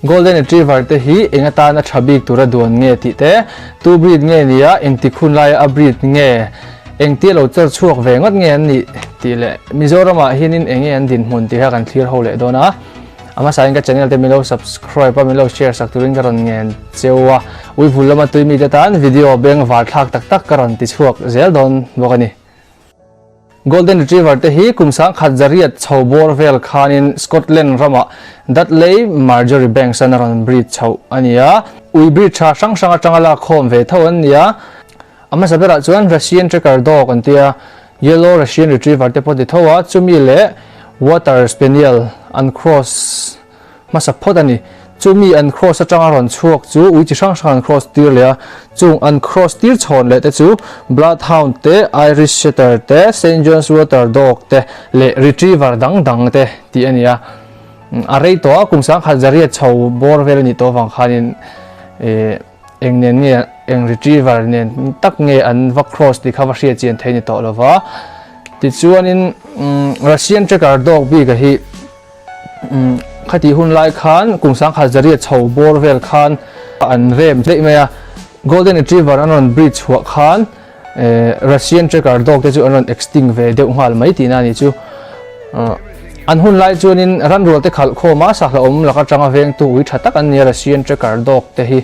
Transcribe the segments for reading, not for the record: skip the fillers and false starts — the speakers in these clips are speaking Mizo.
Golden Retriever te hi eng atana tha bik tura duan nge tih te, tu breed nge nia, engtik hun laia a breed nge, engtia lo chawr chhuak ve ngawt nge an nih tih leh Mizoramah hianin eng nge an dinhmun tih kha kan thlir ho leh dawn a. A hmasain ka channel te min lo subscribe a, min lo share sak turin ka rawn ngen cheu a. Uivul lama tui mite tan video beng var thlak tak tak ka rawn ti chhuak zel dawn bawk a ni. Golden Retriever te hi kum sangkhat zariat chho bawr vel khanin Scotland ramah Dudley Marjorie Banks an a rawn breed chhoh a ni a. Ui breed tha hrang hrang atanga lakkhawm ve tho an ni a. A hmasa berah chuan Russian Tracker Dog an tia, Yellow Russian Retriever te pawh ti tho a, chumi leh Water Spaniel an cross hmasa phawt a ni. Chumi an cross atanga rawn chhuak chu ui chi hrang hrang an cross tir leh a, chung an cross tir chhawn leh te chu Bloodhound te, Irish Setter te, Saint John's Water Dog te leh Retriever dang dang te tih a ni a. A rei tawh a, kum sangkhat zariat chho bawr vel a nih tawh avang khanin eh eng nen nge eng retriever nen tak nge an va cross tih kha va hriat chian thei ni tawh lova. Tichuanin Russian Tracker Dog bik a hi Khatih hun lai khan kum sangkhat zariat chho bawr vel khan an rem daih mai a, Golden Retriever an rawn breed chhuah khan Russian Tracker dog te chu an rawn extinct ve deuh nghal mai tihna a ni chu. An hun lai chuanin ranrual te khalh khawm a, sahla awm lak atanga vengtu ui tha tak an ni a Russian Tracker dog te hi.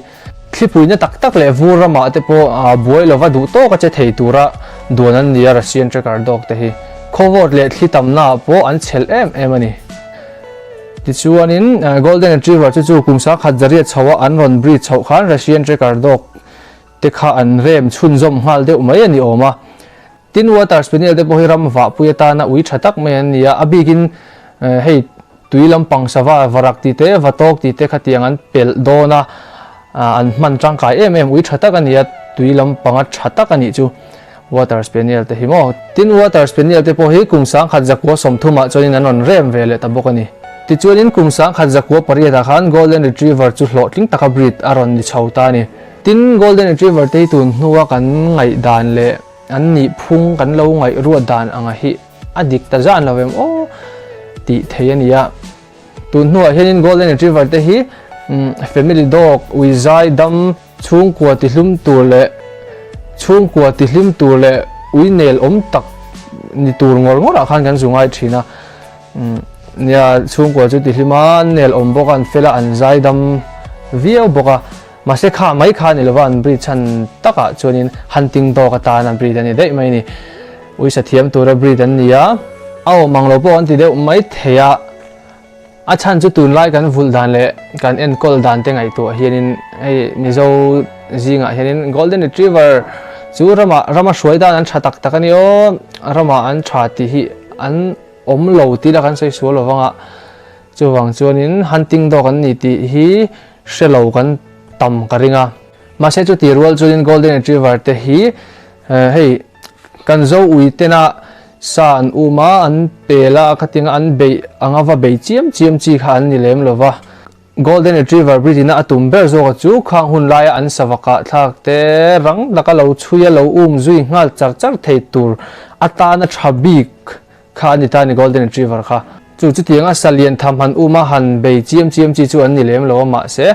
Thlipuina tak tak leh vur ramah te pawh buai lova duh tawk a che thei tura duan an ni a, Russian Tracker dog te hi khawvawt leh thli tamnaah pawh an chhel em em a ni. Tichuanin Golden Retriever chu chu kum sangkhat zariat chhoa an rawn breed chhoh khan Russian Tracker dog te kha an rem chhunzawm nghal deuh mai a ni awm a. Tin Water Spaniel te pawh hi ram vahpui atana ui tha tak mai an ni a, a bikin hei tui lampang sava varak tih te, vatawk tih te khatiang an pelh dawn a, an hman tangkai em em ui tha tak a ni a, tui lampanga tha tak a nih chu Water Spaniel te hi maw. Tin Water Spaniel te pawh hi kum sangkhat zakua sawmthumah chuanin an rawn rem ve leh ta bawk a ni. Tichuanin kum sangkhat zakua pariatah khan Golden Retriever chu hlawhtling taka breed a rawn ni chho ta a ni. Tin Golden Retriever te hi tun hnua kan ngaihdan leh An nih phung kan lo ngaih ruat dan anga hi a dik ta zan lo em aw tih thei a ni a. Tun hnuah hianin Golden Retriever te hi family dog, ui zai dam, chhungkua tihlum tur leh chhungkua tihlim tur leh ui nel awm tak ni tur ngawr ngawrah khan kan zu ngai thin a. Nia chhungkua chu tihlim a, an nel awm bawk a, an fel a, an zai dam viau bawk a. Mahse kha mai kha ni lova an breed chhan takah chuanin hunting dog atan a breed a ni daih mai a ni. Uisa thiam tura breed an ni a, a awm ang lo pawh an ti deuh mai thei a. A chhan chu tunlai kan vulh dan leh kan enkawl dan te ngaihtuah hianin hei Mizo zingah hianin Golden Retriever chu ramah rama hruai dan an tha tak tak a ni aw, ramah an tha tih hi an awm lo tih la kan sawi sual lo vang a. Chuvang chuanin hunting dog an ni tih hi Hre lo kan tam ka ring a. Mahse chuti rual chuanin Golden Retriever te hi hei kan zo ui tena sa an um a, an pel a, khatinga an beih anga va bei chiam chiam chi kha an ni lem lo va. Golden Retriever breed ina a tum ber zawka chu khang hun laia an sava kah thlak te rang taka lo chhui a lo um zui nghal char char thei tur atana tha bik Kha a ni ta ni Golden Retriever kha. Chu chutianga sa lian tham han um a han bei chiam chiam chi chu an ni lem lo a mahse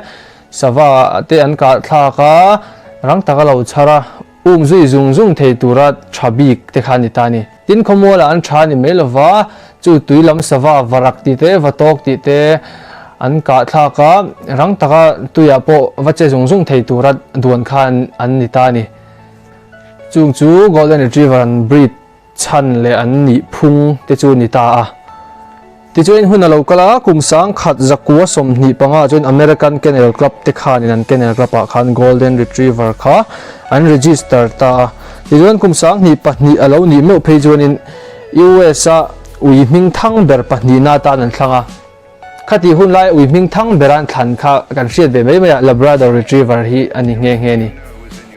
sava te an kah thlak a rang taka lo chhar a um zui zung zung thei tura tha bik te kha a ni ta ni. Tin khawmualah an tha ni mai lova chu tui lam sava varak tih te vatawk tih te an kah thlak a rang taka tuiah pawh va che zung zung thei tura duan kha an ni ta ni. Chung chu Golden Retriever an breed Chhan leh an nih phung te chu ni ta a. Tichuan hun a lo kal a, kum sangkhat zakua 25 chuan American Kennel Club te khanin an Kennel Club ah khan Golden Retriever kha an register ta a. Tichuan kum 22 a lo nih meuh phei chuanin US a ui hming thang ber pahnihna atan an thlang a. Khatih hun lai ui hming thang bera an thlan kha kan hriat ve mai mai a, Labrador Retriever hi a ni nghe nghe a ni.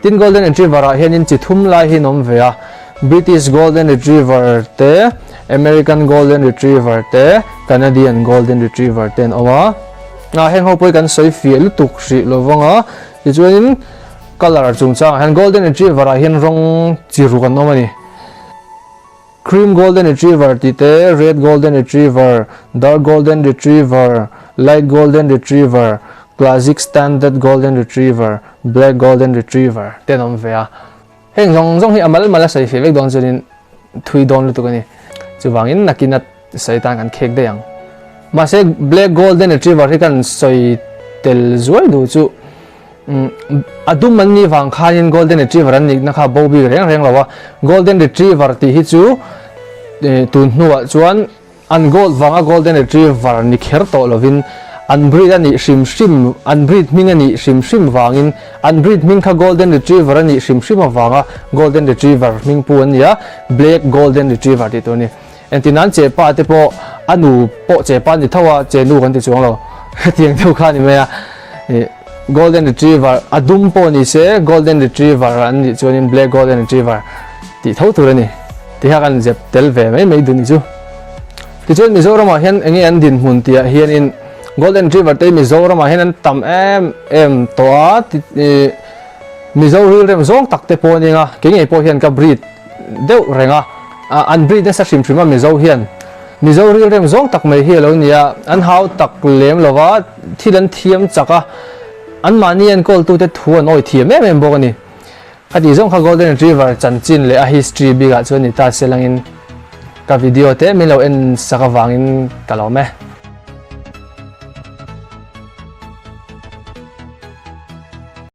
Tin Golden Retriever ah hianin chi thum lai hi an awm ve a, British Golden Retriever te, American Golden Retriever te, Canadian Golden Retriever te an awm a. A heng ho pawh hi kan sawi fiah lutuk hrih lo vang a, tichuanin colour chungchangah hian Golden Retriever ah hian rawng chi ruk an awm a ni. Cream Golden Retriever tih te, Red Golden Retriever, Dark Golden Retriever, Light Golden Retriever, Classic Standard Golden Retriever, Black Golden Retriever te an awm ve a. Heng zawng zawng hi a mal mal a sawi feh vek dawn chuanin thui dawn lutuk a ni. Chuvangin nakin a sawi tan kan khek daih ang. Mahse Black Golden Retriever hi kan sawi tel zuai duh chu a dum an nih vang khanin Golden Retriever an nihna kha bo bik reng reng lo a. Golden Retriever tih hi chu tun hnuah chuan An gold vanga golden retriever ni kher tawh lovin an breed a nih hrim hrim, an breed hming a nih hrim hrim vangin an breed hming kha golden retriever a nih hrim hrim avanga golden retriever hming pu an ni a, black golden retriever tih tur a ni. Engtin nan che pa te pawh a nu pawh che pa a ni tho a, che nu kan ti chuang lo hetiang deuh kha a ni mai a. Golden retriever a dum pawh ni se golden retriever an nih chuanin black golden retriever tih tho tur a ni ti kha kan zep tel ve mai mai duh ni chu. Tichuan Mizoramah hian enge an dinhmun tih ah hianin golden retriever te Mizoramah hian an tam em em tawh a Mizo rilrem zawng tak te pawh a ning a kei ngei pawh hian ka breed deuh reng a, an breed nasa hrim hrim a Mizo hian. Mizo rilrem zawng tak mai hi a lo ni a, an hau tak lem lo va, thil an thiam chak a, anmahni enkawltute thu an awi thiam em em bawk a ni. Ka tih zawng kha Golden Retriever chanchin leh a history bikah chuan ni ta se langin ka video te min lo en sak avangin ka lawm e.